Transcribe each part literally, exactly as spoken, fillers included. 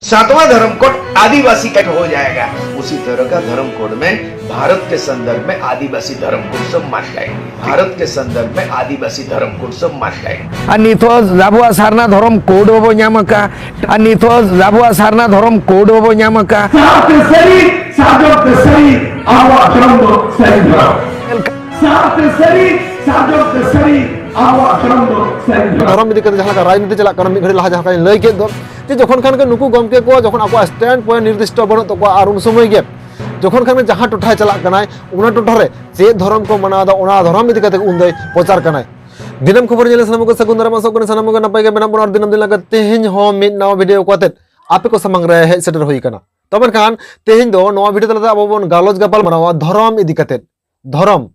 सातवां धर्म कोड आदिवासी का हो जाएगा। उसी तरह का धर्म कोड में भारत के संदर्भ में आदिवासी धर्म कोड सब मान जाएंगे। भारत के संदर्भ में आदिवासी धर्म कोड सब मान जाएंगे। ᱟᱨ ᱱᱤᱛᱚᱜ ᱟᱵᱚᱣᱟᱜ ᱥᱟᱨᱱᱟ ᱫᱷᱚᱨᱚᱢ ᱠᱳᱰ ᱵᱟᱵᱚ ᱧᱟᱢ ᱟᱠᱟᱫ, ᱟᱨ ᱱᱤᱛᱚᱜ ᱟᱵᱚᱣᱟᱜ ᱥᱟᱨᱱᱟ ᱫᱷᱚᱨᱚᱢ ᱠᱳᱰ ᱵᱟᱵᱚ ᱧᱟᱢ ᱟᱠᱟᱫ᱾ ᱥᱟᱨᱛᱮ ᱥᱟᱹᱨᱤ, ᱥᱟᱨᱡᱚᱢ ᱛᱮ ᱥᱟᱹᱨᱤ, ᱟᱵᱚᱣᱟᱜ ᱫᱷᱚᱨᱚᱢ ᱫᱚ ᱥᱟᱹᱨᱤ ᱫᱷᱚᱨᱚᱢ᱾ ᱥᱟᱨᱛᱮ ᱥᱟᱹᱨᱤ, ᱥᱟᱨᱡᱚᱢ ᱛᱮ ᱥᱟᱹᱨᱤ, ᱟᱵᱚᱣᱟᱜ ᱫᱷᱚᱨᱚᱢ ᱫᱚ ᱥᱟᱹᱨᱤ ᱫᱷᱚᱨᱚᱢ᱾ ᱫᱷᱚᱨᱚᱢ ᱤᱫᱤ ᱠᱟᱛᱮ ᱡᱟᱦᱟᱸ ᱞᱮᱠᱟ ᱨᱟᱡᱽᱱᱤᱛᱤ ᱪᱟᱞᱟᱜ ᱠᱟᱱᱟ, ᱢᱤᱫ ᱜᱷᱟᱹᱲᱤ ᱞᱟᱦᱟ ᱡᱟᱦᱟᱸ ᱞᱮᱠᱟᱧ ᱞᱟᱹᱭ ᱠᱮᱫ ᱫᱚ, ᱡᱮ ᱡᱚᱠᱷᱚᱱ ᱠᱷᱟᱱ ᱜᱮ ᱱᱩᱠᱩ ᱜᱚᱢᱠᱮ ᱠᱚ ᱡᱚᱠᱷᱚᱱ ᱟᱠᱚᱣᱟᱜ stand point ᱱᱤᱨᱫᱤᱥᱴᱚ ᱵᱟᱹᱱᱩᱜ ᱛᱟᱠᱚᱣᱟ, ᱟᱨ ᱩᱱ ᱥᱚᱢᱚᱭ ᱜᱮ ᱡᱚᱠᱷᱚᱱ ᱠᱷᱟᱱ ᱜᱮ ᱡᱟᱦᱟᱸ ᱴᱚᱴᱷᱟᱭ ᱪᱟᱞᱟᱜ ᱠᱟᱱᱟᱭ, ᱚᱱᱟ ᱴᱚᱴᱷᱟ ᱨᱮ ᱪᱮᱫ ᱫᱷᱚᱨᱚᱢ ᱠᱚ ᱢᱟᱱᱟᱣ ᱮᱫᱟ, ᱚᱱᱟ ᱫᱷᱚᱨᱚᱢ ᱤᱫᱤ ᱠᱟᱛᱮ ᱩᱱ ᱫᱚᱭ ᱯᱨᱚᱪᱟᱨ ᱠᱟᱱᱟᱭ᱾ ᱫᱤᱱᱟᱹᱢ ᱠᱷᱚᱵᱚᱨ ᱧᱮᱞ ᱥᱟᱱᱟᱢ ᱠᱚ ᱥᱟᱹᱜᱩᱱ ᱫᱟᱨᱟᱢ, ᱟᱥᱚᱜ ᱠᱟᱱᱟ ᱥᱟᱱᱟᱢ ᱠᱚᱜᱮ ᱱᱟᱯᱟᱭ ᱜᱮ ᱢᱮᱱᱟᱜ ᱵᱚᱱᱟ᱾ ᱟᱨ ᱫᱤᱱᱟᱢ ᱫᱤᱱ ᱞᱮᱠᱟ ᱛᱮᱦᱮᱧ ᱦᱚᱸ ᱢᱤᱫ ᱱᱟᱣᱟ ᱵᱷᱤᱰᱤᱭᱳ ᱠᱚ ᱟᱛᱮᱫ ᱟᱯᱮ ᱠᱚ ᱥᱟᱢᱟᱝ ᱨᱮ ᱦᱮᱡ ᱥᱮᱴᱮᱨ ᱦᱩᱭ ᱟᱠᱟᱱᱟ᱾ ᱛᱚ ᱢᱮᱱᱠᱷᱟᱱ ᱛᱮᱦᱮᱧ ᱫᱚ ᱱᱚᱣᱟ ᱵᱷᱤᱰᱤᱭᱳ ᱛᱟᱞᱟᱛᱮ ᱟᱵᱚ ᱵᱚᱱ ᱜᱟᱞᱚᱪ ᱜᱟᱯᱟᱞ ᱢᱟᱨᱟᱣᱟ ᱫᱷᱚᱨᱚᱢ ᱤᱫᱤ ᱠᱟᱛᱮᱫ᱾ ᱫᱷᱚᱨᱚᱢ,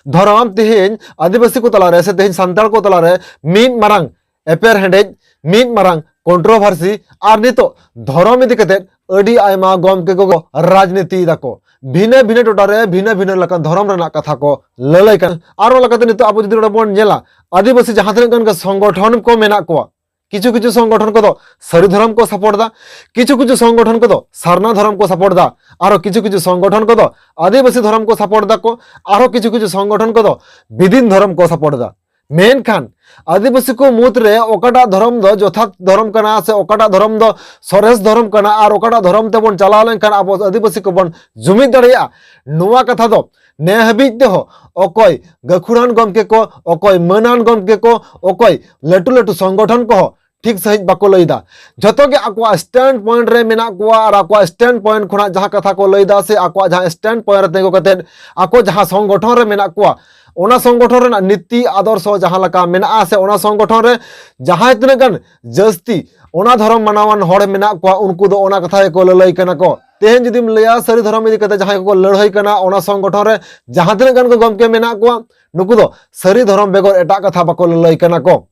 ᱫᱷᱚᱨᱚᱢ ᱛᱮᱦᱮᱧ ᱟᱹᱫᱤᱵᱟᱹᱥᱤ ᱠᱚ ᱛᱟᱞᱟᱨᱮ ᱥᱮ ᱛᱮᱦᱮᱧ ᱥᱟᱱᱛᱟᱲ ᱠᱚ ᱛᱟᱞᱟᱨᱮ ᱢᱤᱫ ᱢᱟᱨᱟᱝ ᱮᱯᱮᱨ ᱦᱮᱸᱰᱮᱡ, ᱢᱤᱫ ᱢᱟᱨᱟᱝ ᱠᱚᱱᱴᱨᱳᱵᱷᱟᱨᱥᱤ, ᱟᱨ ᱱᱤᱛᱚᱜ ᱫᱷᱚᱨᱚᱢ ᱤᱫᱤ ᱠᱟᱛᱮᱫ ᱟᱹᱰᱤ ᱟᱭᱢᱟ ᱜᱚᱢᱠᱮ ᱠᱚ ᱨᱟᱡᱽᱱᱤᱛᱤ ᱫᱟᱠᱚ᱾ ᱵᱷᱤᱱᱟᱹ ᱵᱷᱤᱱᱟᱹ ᱴᱚᱴᱷᱟ ᱨᱮ ᱵᱷᱤᱱᱟᱹ ᱵᱷᱤᱱᱟᱹ ᱞᱮᱠᱟᱱ ᱫᱷᱚᱨᱚᱢ ᱨᱮᱱᱟᱜ ᱠᱟᱛᱷᱟ ᱠᱚ ᱞᱟᱹᱞᱟᱹᱭ ᱠᱟᱱᱟ᱾ ᱟᱨ ᱚᱱᱟ ᱞᱮᱠᱟᱛᱮ ᱱᱤᱛᱚᱜ ᱟᱵᱚ ᱡᱩᱫᱤ ᱱᱚᱰᱮ ᱵᱚᱱ ᱧᱮᱞᱟ, ᱟᱹᱫᱤᱵᱟᱹᱥᱤ ᱡᱟᱦᱟᱸ ᱛᱤᱱᱟᱹᱜ ᱜᱟᱱ ᱜᱮ ᱥᱚᱝᱜᱚᱴᱷᱚᱱ ᱠᱚ ᱢᱮᱱᱟᱜ ᱠᱚᱣᱟ, ᱠᱤᱪᱷᱩ ᱠᱤᱪᱷᱩ ᱥᱚᱝᱜᱚᱴᱷᱚᱱ ᱠᱚᱫᱚ ᱥᱟᱹᱨᱤ ᱫᱷᱚᱨᱚᱢ ᱠᱚ ᱥᱟᱯᱳᱨᱴ ᱫᱟ, ᱠᱤᱪᱷᱩ ᱠᱤᱪᱷᱩ ᱥᱚᱝᱜᱚᱴᱷᱚᱱ ᱠᱚᱫᱚ ᱥᱟᱨᱱᱟ ᱫᱷᱚᱨᱚᱢ ᱠᱚ ᱥᱟᱯᱳᱨᱴ ᱫᱟ, ᱟᱨᱚ ᱠᱤᱪᱷᱩ ᱠᱤᱪᱷᱩ ᱥᱚᱝᱜᱚᱴᱷᱚᱱ ᱠᱚᱫᱚ ᱟᱹᱫᱤᱵᱟᱹᱥᱤ ᱫᱷᱚᱨᱚᱢ ᱠᱚ ᱥᱟᱯᱳᱨᱴ ᱫᱟᱠᱚ, ᱟᱨᱚ ᱠᱤᱪᱷᱩ ᱠᱤᱪᱷᱩ ᱥᱚᱝᱜᱚᱴᱷᱚᱱ ᱠᱚᱫᱚ ᱵᱤᱫᱤᱱ ᱫᱷᱚᱨᱚᱢ ᱠᱚ ᱥᱟᱯᱳᱨᱴ ᱫᱟ᱾ ᱢᱮᱱᱠᱷᱟᱱ ᱟᱹᱫᱤᱵᱟᱹᱥᱤ ᱠᱚ ᱢᱩᱫᱽᱨᱮ ᱚᱠᱟᱴᱟᱜ ᱫᱷᱚᱨᱚᱢ ᱫᱚ ᱡᱚᱛᱷᱟᱛ ᱫᱷᱚᱨᱚᱢ ᱠᱟᱱᱟ ᱥᱮ ᱚᱠᱟᱴᱟᱜ ᱫᱷᱚᱨᱚᱢ ᱫᱚ ᱥᱚᱨᱮᱥ ᱫᱷᱚᱨᱚᱢ ᱠᱟᱱᱟ ᱟᱨ ᱚᱠᱟᱴᱟᱜ ᱫᱷᱚᱨᱚᱢ ᱛᱮᱵᱚᱱ ᱪᱟᱞᱟᱣ ᱞᱮᱱᱠᱷᱟᱱ ᱟᱵᱚ ᱟᱹᱫᱤᱵᱟᱹᱥᱤ ᱠᱚᱵᱚᱱ ᱡᱩᱢᱤᱫ ᱫᱟᱲᱮᱭᱟᱜᱼᱟ, ᱱᱚᱣᱟ ᱠᱟᱛᱷᱟ ᱫᱚ ᱱᱮ ᱦᱟᱹᱵᱤᱡ ᱛᱮᱦᱚᱸ ᱚᱠᱚᱭ ᱜᱟᱹᱠᱷᱩᱲᱟᱱ ᱜᱚᱢᱠᱮ ᱠᱚ, ᱚᱠᱚᱭ ᱢᱟᱹᱱᱟᱱ ᱜᱚᱢᱠᱮ ᱠᱚ, ᱚᱠᱚᱭ ᱞᱟᱹᱴᱩ ᱞᱟᱹᱴᱩ ᱥᱚᱝᱜᱚᱴᱷᱚᱱ ᱠᱚᱦᱚᱸ ᱴᱷᱤᱠ ᱥᱟᱺᱦᱤᱡ ᱵᱟᱠᱚ ᱞᱟᱹᱭ ᱮᱫᱟ᱾ ᱡᱷᱚᱛᱚ ᱜᱮ ᱟᱠᱚᱣᱟᱜ stand point ᱨᱮ ᱢᱮᱱᱟᱜ ᱠᱚᱣᱟ ᱟᱨ ᱟᱠᱚᱣᱟᱜ stand point ᱠᱷᱚᱱᱟᱜ ᱡᱟᱦᱟᱸ ᱠᱟᱛᱷᱟ ᱠᱚ ᱞᱟᱹᱭ ᱮᱫᱟ ᱥᱮ ᱟᱠᱚᱣᱟᱜ ᱡᱟᱦᱟᱸ stand point ᱨᱮ ᱛᱤᱸᱜᱩ ᱠᱟᱛᱮᱫ ᱟᱠᱚ ᱡᱟᱦᱟᱸ ᱥᱚᱝᱜᱚᱴᱷᱚᱱ ᱨᱮ ᱢᱮᱱᱟᱜ ᱠᱚᱣᱟ, ᱚᱱᱟ ᱥᱚᱝᱜᱚᱴᱷᱚᱱ ᱨᱮᱱᱟᱜ ᱱᱤᱛᱤ ᱟᱫᱚᱨᱥᱚ ᱡᱟᱦᱟᱸ ᱞᱮᱠᱟ ᱢᱮᱱᱟᱜᱼᱟ ᱥᱮ ᱚᱱᱟ ᱥᱚᱝᱜᱚᱴᱷᱚᱱ ᱨᱮ ᱡᱟᱦᱟᱸᱭ ᱛᱤᱱᱟᱹᱜ ᱜᱟᱱ ᱡᱟᱹᱥᱛᱤ ᱚᱱᱟ ᱫᱷᱚᱨᱚᱢ ᱢᱟᱱᱟᱣᱟᱱ ᱦᱚᱲ ᱢᱮᱱᱟᱜ ᱠᱚᱣᱟ, ᱩᱱᱠᱩ ᱫᱚ ᱚᱱᱟ ᱠᱟᱛᱷᱟ ᱜᱮᱠᱚ ᱞᱟᱹᱞᱟᱹᱭ ᱠᱟᱱᱟ ᱠᱚ᱾ ᱛᱮᱦᱮᱧ ᱡᱩᱫᱤᱢ ᱞᱟᱹᱭᱟ ᱥᱟᱹᱨᱤ ᱫᱷᱚᱨᱚᱢ ᱤᱫᱤ ᱠᱟᱛᱮ ᱡᱟᱦᱟᱸᱭ ᱠᱚᱠᱚ ᱞᱟᱹᱲᱦᱟᱹᱭ ᱠᱟᱱᱟ, ᱚᱱᱟ ᱥᱚᱝᱜᱚᱴᱷᱚᱱ ᱨᱮ ᱡᱟᱦᱟᱸ ᱛᱤᱱᱟᱹᱜ ᱜᱟᱱ ᱠᱚ ᱜᱚᱢᱠᱮ ᱢᱮᱱᱟᱜ ᱠᱚᱣᱟ, ᱱᱩᱠᱩ ᱫᱚ ᱥᱟᱹᱨᱤ ᱫᱷᱚᱨᱚᱢ ᱵᱮᱜᱚᱨ ᱮᱴᱟᱜ ᱠᱟᱛᱷᱟ ᱵᱟᱠᱚ ᱞᱟᱹᱞᱟᱹᱭ ᱠᱟᱱᱟ ᱠᱚ᱾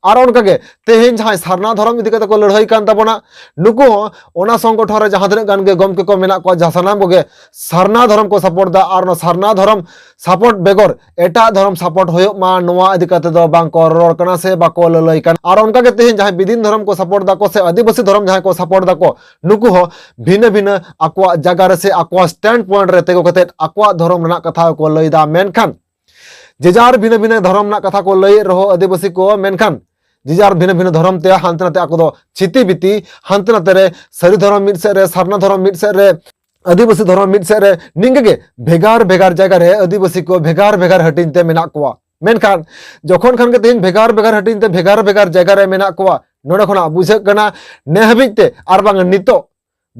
ᱟᱨ ᱚᱱᱠᱟᱜᱮ ᱛᱮᱦᱮᱧ ᱡᱟᱦᱟᱸᱭ ᱥᱟᱨᱱᱟ ᱫᱷᱚᱨᱚᱢ ᱤᱫᱤ ᱠᱟᱛᱮ ᱠᱚ ᱞᱟᱹᱲᱦᱟᱹᱭ ᱠᱟᱱ ᱛᱟᱵᱚᱱᱟ, ᱱᱩᱠᱩ ᱦᱚᱸ ᱚᱱᱟ ᱥᱚᱝᱜᱚᱴᱷᱚᱱ ᱨᱮ ᱡᱟᱦᱟᱸ ᱛᱤᱱᱟᱹᱜ ᱜᱟᱱ ᱜᱮ ᱜᱚᱢᱠᱮ ᱠᱚ ᱢᱮᱱᱟᱜ ᱠᱚᱣᱟ, ᱡᱟᱦᱟᱸ ᱥᱟᱱᱟᱢ ᱠᱚᱜᱮ ᱥᱟᱨᱱᱟ ᱫᱷᱚᱨᱚᱢ ᱠᱚ ᱥᱟᱯᱳᱨᱴ ᱫᱟ᱾ ᱟᱨ ᱚᱱᱟ ᱥᱟᱨᱱᱟ ᱫᱷᱚᱨᱚᱢ ᱥᱟᱯᱳᱨᱴ ᱵᱮᱜᱚᱨ ᱮᱴᱟᱜ ᱫᱷᱚᱨᱚᱢ ᱥᱟᱯᱳᱨᱴ ᱦᱩᱭᱩᱜ ᱢᱟ, ᱱᱚᱣᱟ ᱤᱫᱤ ᱠᱟᱛᱮ ᱫᱚ ᱵᱟᱝ ᱠᱚ ᱨᱚᱲ ᱠᱟᱱᱟ ᱥᱮ ᱵᱟᱠᱚ ᱞᱟᱹᱞᱟᱹᱭ ᱠᱟᱱᱟ᱾ ᱟᱨ ᱚᱱᱠᱟᱜᱮ ᱛᱮᱦᱮᱧ ᱡᱟᱦᱟᱸᱭ ᱵᱤᱫᱤᱱ ᱫᱷᱚᱨᱚᱢ ᱠᱚ ᱥᱟᱯᱳᱨᱴ ᱫᱟᱠᱚ ᱥᱮ ᱟᱹᱫᱤᱵᱟᱹᱥᱤ ᱫᱷᱚᱨᱚᱢ ᱡᱟᱦᱟᱸᱭ ᱠᱚ ᱥᱟᱯᱳᱨᱴ ᱫᱟᱠᱚ, ᱱᱩᱠᱩ ᱦᱚᱸ ᱵᱷᱤᱱᱟᱹ ᱵᱷᱤᱱᱟᱹ ᱟᱠᱚᱣᱟᱜ ᱡᱟᱭᱜᱟ ᱨᱮ ᱥᱮ ᱟᱠᱚᱣᱟᱜ ᱥᱴᱮᱱᱰ ᱯᱚᱭᱮᱱᱴ ᱨᱮ ᱛᱤᱸᱜᱩ ᱠᱟᱛᱮ ᱟᱠᱚᱣᱟᱜ ᱫᱷᱚᱨᱚᱢ ᱨᱮᱱᱟᱜ ᱠᱟᱛᱷᱟ ᱠᱚ ᱞᱟᱹᱭ ᱫᱟ᱾ ᱢᱮᱱᱠᱷᱟᱱ ᱡᱮ ᱡᱟᱨ ᱵᱷᱤᱱᱟᱹ ᱵᱷᱤᱱᱟᱹ ᱫᱷᱚᱨᱚᱢ ᱨᱮᱱᱟᱜ ᱠᱟᱛᱷᱟ ᱠᱚ ᱞᱟᱹᱭᱮᱫ ᱨᱮᱦᱚᱸ ᱟᱹᱫᱤᱵᱟᱹᱥᱤ ᱠᱚ, ᱢᱮᱱᱠᱷᱟᱱ ᱡᱮ ᱡᱟᱨ ᱵᱷᱤᱱᱟᱹ ᱵᱷᱤᱱᱟᱹ ᱫᱷᱚᱨᱚᱢ ᱛᱮ ᱦᱟᱱᱛᱮ ᱱᱟᱛᱮ ᱟᱠᱚ ᱫᱚ ᱪᱷᱤᱛᱤ ᱵᱤᱛᱤ, ᱦᱟᱱᱛᱮ ᱱᱟᱛᱮ ᱨᱮ ᱥᱟᱹᱨᱤ ᱫᱷᱚᱨᱚᱢ ᱢᱤᱫ ᱥᱮᱫ ᱨᱮ, ᱥᱟᱨᱱᱟ ᱫᱷᱚᱨᱚᱢ ᱢᱤᱫ ᱥᱮᱫ ᱨᱮ, ᱟᱹᱫᱤᱵᱟᱹᱥᱤ ᱫᱷᱚᱨᱚᱢ ᱢᱤᱫ ᱥᱮᱫ ᱨᱮ, ᱱᱤᱝᱠᱟᱹ ᱜᱮ ᱵᱷᱮᱜᱟᱨ ᱵᱷᱮᱜᱟᱨ ᱡᱟᱭᱜᱟ ᱨᱮ ᱟᱹᱫᱤᱵᱟᱹᱥᱤ ᱠᱚ ᱵᱷᱮᱜᱟᱨ ᱵᱷᱮᱜᱟᱨ ᱦᱟᱹᱴᱤᱧ ᱛᱮ ᱢᱮᱱᱟᱜ ᱠᱚᱣᱟ᱾ ᱢᱮᱱᱠᱷᱟᱱ ᱡᱚᱠᱷᱚᱱ ᱠᱷᱟᱱ ᱜᱮ ᱛᱮᱦᱮᱧ ᱵᱷᱮᱜᱟᱨ ᱵᱷᱮᱜᱟᱨ ᱦᱟᱹᱴᱤᱧ ᱛᱮ ᱵᱷᱮᱜᱟᱨ ᱵᱷᱮᱜᱟᱨ ᱡᱟᱭᱜᱟ ᱨᱮ ᱢᱮᱱᱟᱜ ᱠᱚᱣᱟ, ᱱᱚᱰᱮ ᱠᱷᱚᱱᱟᱜ ᱵᱩᱡᱷᱟᱹᱜ ᱠᱟᱱᱟ ᱱᱮ ᱦᱟᱹᱵᱤᱡ ᱛᱮ ᱟᱨ ᱵᱟᱝ ᱱᱤᱛᱚᱜ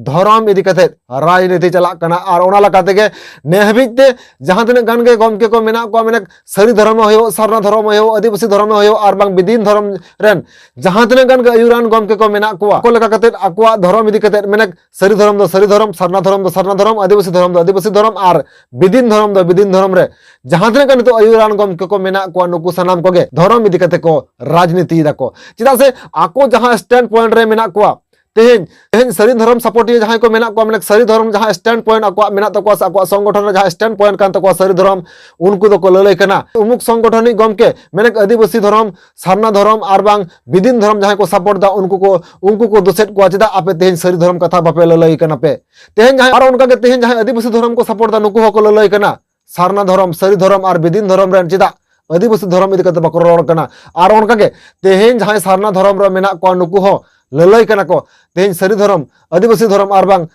ᱫᱷᱚᱨᱚᱢ ᱤᱫᱤ ᱠᱟᱛᱮ ᱨᱟᱡᱽᱱᱤᱛᱤ ᱪᱟᱞᱟᱜ ᱠᱟᱱᱟ᱾ ᱟᱨ ᱚᱱᱟ ᱞᱮᱠᱟ ᱛᱮᱜᱮ ᱱᱮ ᱦᱟᱹᱵᱤᱡ ᱛᱮ ᱡᱟᱦᱟᱸ ᱛᱤᱱᱟᱹᱜ ᱜᱟᱱ ᱜᱮ ᱜᱚᱢᱠᱮ ᱠᱚ ᱢᱮᱱᱟᱜ ᱠᱚᱣᱟ, ᱢᱟᱱᱮ ᱥᱟᱹᱨᱤ ᱫᱷᱚᱨᱚᱢ ᱦᱩᱭᱩᱜ, ᱥᱟᱨᱱᱟ ᱫᱷᱚᱨᱚᱢ ᱦᱩᱭᱩᱜ, ᱟᱹᱫᱤᱵᱟᱹᱥᱤ ᱫᱷᱚᱨᱚᱢ ᱦᱩᱭᱩᱜ, ᱟᱨ ᱵᱟᱝ ᱵᱤᱫᱤᱱ ᱫᱷᱚᱨᱚᱢ ᱨᱮᱱ ᱡᱟᱦᱟᱸ ᱛᱤᱱᱟᱹᱜ ᱜᱟᱱ ᱜᱮ ᱟᱹᱭᱩᱨᱟᱱ ᱜᱚᱢᱠᱮ ᱠᱚ ᱢᱮᱱᱟᱜ ᱠᱚᱣᱟ, ᱟᱠᱚ ᱞᱮᱠᱟ ᱠᱟᱛᱮ ᱟᱠᱚᱣᱟᱜ ᱫᱷᱚᱨᱚᱢ ᱤᱫᱤ ᱠᱟᱛᱮ, ᱢᱟᱱᱮ ᱥᱟᱹᱨᱤ ᱫᱷᱚᱨᱚᱢ ᱫᱚ ᱥᱟᱹᱨᱤ ᱫᱷᱚᱨᱚᱢ, ᱥᱟᱨᱱᱟ ᱫᱷᱚᱨᱚᱢ ᱫᱚ ᱥᱟᱨᱱᱟ ᱫᱷᱚᱨᱚᱢ, ᱟᱹᱫᱤᱵᱟᱹᱥᱤ ᱫᱷᱚᱨᱚᱢ ᱫᱚ ᱟᱹᱫᱤᱵᱟᱹᱥᱤ ᱫᱷᱚᱨᱚᱢ, ᱟᱨ ᱵᱤᱫᱤᱱ ᱫᱷᱚᱨᱚᱢ ᱫᱚ ᱵᱤᱫᱤᱱ ᱫᱷᱚᱨᱚᱢ ᱨᱮ ᱡᱟᱦᱟᱸ ᱛᱤᱱᱟᱹᱜ ᱜᱟᱱ ᱱᱤᱛᱚᱜ ᱟᱹᱭᱩᱨᱟᱱ ᱜᱚᱢᱠᱮ ᱠᱚ ᱢᱮᱱᱟᱜ ᱠᱚᱣᱟ, ᱱᱩᱠᱩ ᱥᱟᱱᱟᱢ ᱠᱚᱜᱮ ᱫᱷᱚᱨᱚᱢ ᱤᱫᱤ ᱠᱟᱛᱮ ᱠᱚ ᱨᱟᱡᱽᱱᱤᱛᱤᱭ ᱫᱟᱠᱚ᱾ ᱪᱮᱫᱟᱜ ᱥᱮ ᱟᱠᱚ ᱡᱟᱦᱟᱸ ᱥᱴᱮᱱᱰ ᱯᱚᱭᱮᱱᱴ ᱨᱮ ᱢᱮᱱᱟᱜ ᱠᱚᱣᱟ, ᱛᱮᱦᱮᱧ, ᱛᱮᱦᱮᱧ ᱥᱟᱹᱨᱤ ᱫᱷᱚᱨᱚᱢ ᱥᱟᱯᱳᱨᱴᱤᱭᱟᱹ ᱡᱟᱦᱟᱸᱭ ᱠᱚ ᱢᱮᱱᱟᱜ ᱠᱚᱣᱟ, ᱢᱟᱱᱮ ᱥᱟᱹᱨᱤ ᱫᱷᱚᱨᱚᱢ ᱡᱟᱦᱟᱸ ᱥᱴᱮᱱᱰ ᱯᱚᱭᱮᱱᱴ ᱟᱠᱚᱣᱟᱜ ᱢᱮᱱᱟᱜ ᱛᱟᱠᱚᱣᱟ ᱥᱮ ᱟᱠᱚᱣᱟᱜ ᱥᱚᱝᱜᱚᱴᱷᱚᱱ ᱨᱮ ᱡᱟᱦᱟᱸ ᱥᱴᱮᱱᱰ ᱯᱚᱭᱮᱱᱴ ᱠᱟᱱ ᱛᱟᱠᱚᱣᱟ ᱥᱟᱹᱨᱤ ᱫᱷᱚᱨᱚᱢ, ᱩᱱᱠᱩ ᱫᱚᱠᱚ ᱞᱟᱹᱞᱟᱹᱭ ᱠᱟᱱᱟ ᱩᱢᱩᱠ ᱥᱚᱝᱜᱚᱴᱷᱚᱱᱤᱡ ᱜᱚᱢᱠᱮ, ᱢᱟᱱᱮ ᱟᱹᱫᱤᱵᱟᱹᱥᱤ ᱫᱷᱚᱨᱚᱢ, ᱥᱟᱨᱱᱟ ᱫᱷᱚᱨᱚᱢ ᱟᱨ ᱵᱟᱝ ᱵᱤᱫᱤᱱ ᱫᱷᱚᱨᱚᱢ ᱡᱟᱦᱟᱸᱭ ᱠᱚ ᱥᱟᱯᱳᱨᱴ ᱫᱟ, ᱩᱱᱠᱩ ᱠᱚ, ᱩᱱᱠᱩ ᱠᱚ ᱫᱳᱥᱮᱫ ᱠᱚᱣᱟ, ᱪᱮᱫᱟᱜ ᱟᱯᱮ ᱛᱮᱦᱮᱧ ᱥᱟᱹᱨᱤ ᱫᱷᱚᱨᱚᱢ ᱠᱟᱛᱷᱟ ᱵᱟᱯᱮ ᱞᱟᱹᱞᱟᱹᱭ ᱠᱟᱱᱟ ᱯᱮ? ᱛᱮᱦᱮᱧ ᱡᱟᱦᱟᱸᱭ, ᱟᱨ ᱚᱱᱠᱟ ᱜᱮ ᱛᱮᱦᱮᱧ ᱡᱟᱦᱟᱸᱭ ᱟᱹᱫᱤᱵᱟᱹᱥᱤ ᱫᱷᱚᱨᱚᱢ ᱠᱚ ᱥᱟᱯᱳᱨᱴ ᱫᱟ, ᱱᱩᱠᱩ ᱦᱚᱸᱠᱚ ᱞᱟᱹᱞᱟᱹᱭ ᱠᱟᱱᱟ ᱥᱟᱨᱱᱟ ᱫᱷᱚᱨᱚᱢ, ᱥᱟᱹᱨᱤ ᱫᱷᱚᱨᱚᱢ ᱟᱨ ᱵᱤᱫᱤᱱ ᱫᱷᱚᱨᱚᱢ ᱨᱮᱱ ᱪᱮᱫᱟᱜ ᱟᱹᱫᱤᱵᱟᱹᱥᱤ ᱫᱷᱚᱨᱚᱢ ᱤᱫᱤ ᱠᱟᱛᱮ ᱵᱟᱠᱚ ᱨᱚᱲ ᱠᱟᱱᱟ? ᱟᱨ ᱚᱱᱠᱟ ᱜᱮ ᱛᱮᱦᱮᱧ ᱡᱟᱦᱟᱸᱭ ᱥᱟᱨᱱᱟ ᱫᱷᱚᱨᱚᱢ ᱨᱮ ᱢᱮᱱᱟᱜ ᱠᱚᱣᱟ, ᱱᱩᱠᱩ ᱦᱚᱸ ᱞᱟᱹᱞᱟᱹᱭ ᱠᱟᱱᱟ ᱠᱚ, ᱛᱮᱦᱮᱧ ᱥᱟᱹᱨᱤ ᱫᱷᱚᱨᱚᱢ, ᱟᱹᱫᱤᱵᱟᱹᱥᱤ ᱫᱷᱚᱨᱚᱢ ᱟᱨ ᱵᱟᱝ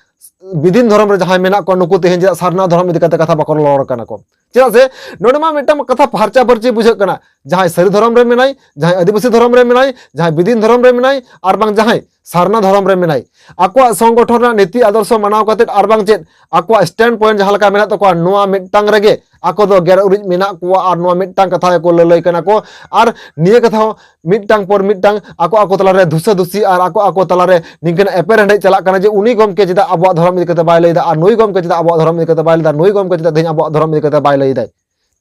ᱵᱤᱫᱤᱱ ᱫᱷᱚᱨᱚᱢ ᱨᱮ ᱡᱟᱦᱟᱸᱭ ᱢᱮᱱᱟᱜ ᱠᱚᱣᱟ, ᱱᱩᱠᱩ ᱛᱮᱦᱮᱧ ᱪᱮᱫᱟᱜ ᱥᱟᱨᱱᱟ ᱫᱷᱚᱨᱚᱢ ᱤᱫᱤ ᱠᱟᱛᱮ ᱠᱟᱛᱷᱟ ᱵᱟᱠᱚ ᱨᱚᱲ ᱠᱟᱱᱟ ᱠᱚ? ᱪᱮᱫᱟᱜ ᱥᱮ ᱱᱚᱰᱮ ᱢᱟ ᱢᱤᱫᱴᱟᱝ ᱠᱟᱛᱷᱟ ᱯᱷᱟᱨᱪᱟ ᱯᱷᱟᱹᱨᱪᱤ ᱵᱩᱡᱷᱟᱹᱜ ᱠᱟᱱᱟ, ᱡᱟᱦᱟᱸᱭ ᱥᱟᱹᱨᱤ ᱫᱷᱚᱨᱚᱢ ᱨᱮ ᱢᱮᱱᱟᱭ, ᱡᱟᱦᱟᱸᱭ ᱟᱹᱫᱤᱵᱟᱹᱥᱤ ᱫᱷᱚᱨᱚᱢ ᱨᱮ ᱢᱮᱱᱟᱭ, ᱡᱟᱦᱟᱸᱭ ᱵᱤᱫᱤᱱ ᱫᱷᱚᱨᱚᱢ ᱨᱮ ᱢᱮᱱᱟᱭ, ᱟᱨ ᱵᱟᱝ ᱡᱟᱦᱟᱸᱭ ᱥᱟᱨᱱᱟ ᱫᱷᱚᱨᱚᱢ ᱨᱮ ᱢᱮᱱᱟᱭ, ᱟᱠᱚᱣᱟᱜ ᱥᱚᱝᱜᱚᱴᱷᱚᱱ ᱨᱮᱱᱟᱜ ᱱᱤᱛᱤ ᱟᱫᱚᱨᱥᱚ ᱢᱟᱱᱟᱣ ᱠᱟᱛᱮ ᱟᱨ ᱵᱟᱝ ᱪᱮᱫ ᱟᱠᱚᱣᱟᱜ ᱥᱴᱮᱱᱰ ᱯᱚᱭᱮᱱᱴ ᱡᱟᱦᱟᱸ ᱞᱮᱠᱟ ᱢᱮᱱᱟᱜ ᱛᱟᱠᱚᱣᱟ, ᱱᱚᱣᱟ ᱢᱤᱫᱴᱟᱝ ᱨᱮᱜᱮ ᱟᱠᱚ ᱫᱚ ᱜᱮᱨ ᱩᱨᱤᱡ ᱢᱮᱱᱟᱜ ᱠᱚᱣᱟ ᱟᱨ ᱱᱚᱣᱟ ᱢᱤᱫᱴᱟᱝ ᱠᱟᱛᱷᱟ ᱜᱮᱠᱚ ᱞᱟᱹᱞᱟᱹᱭ ᱠᱟᱱᱟ ᱠᱚ᱾ ᱟᱨ ᱱᱤᱭᱟᱹ ᱠᱟᱛᱷᱟ ᱦᱚᱸ ᱢᱤᱫᱴᱟᱝ ᱯᱚᱨ ᱢᱤᱫᱴᱟᱝ ᱟᱠᱚ ᱟᱠᱚ ᱛᱟᱞᱟᱨᱮ ᱫᱷᱩᱥᱟᱹ ᱫᱷᱩᱥᱤ ᱟᱨ ᱟᱠᱚ ᱟᱠᱚ ᱛᱟᱞᱟᱨᱮ ᱱᱤᱝᱠᱟᱹᱱ ᱮᱯᱮᱨᱦᱮᱸᱰᱮᱡ ᱪᱟᱞᱟᱜ ᱠᱟᱱᱟ ᱡᱮ ᱩᱱᱤ ᱜᱚᱢᱠᱮ ᱪᱮᱫᱟᱜ ᱟᱵᱚᱣᱟᱜ ᱫᱷᱚᱨᱚᱢ ᱤᱫᱤ ᱠᱟᱛᱮ ᱵᱟᱭ ᱞᱟᱹᱭ ᱮᱫᱟ ᱟᱨ ᱱᱩᱭ ᱜᱚᱢᱠᱮ ᱪᱮᱫᱟᱜ ᱟᱵᱚᱣᱟᱜ ᱫᱷᱚᱨᱚᱢ ᱤᱫᱤ ᱠᱟᱛᱮ ᱵᱟᱭ ᱞᱟᱹᱭ ᱮᱫᱟ, ᱱᱩᱭ ᱜᱚᱢᱠᱮ ᱪᱮᱫᱟᱜ ᱛᱮᱦᱮᱧ ᱟᱵᱚᱣᱟᱜ ᱫᱷᱚᱨᱚᱢ ᱤᱫᱤ ᱠᱟᱛᱮ ᱵᱟᱭ ᱞᱟᱹᱭ ᱮᱫᱟᱭ᱾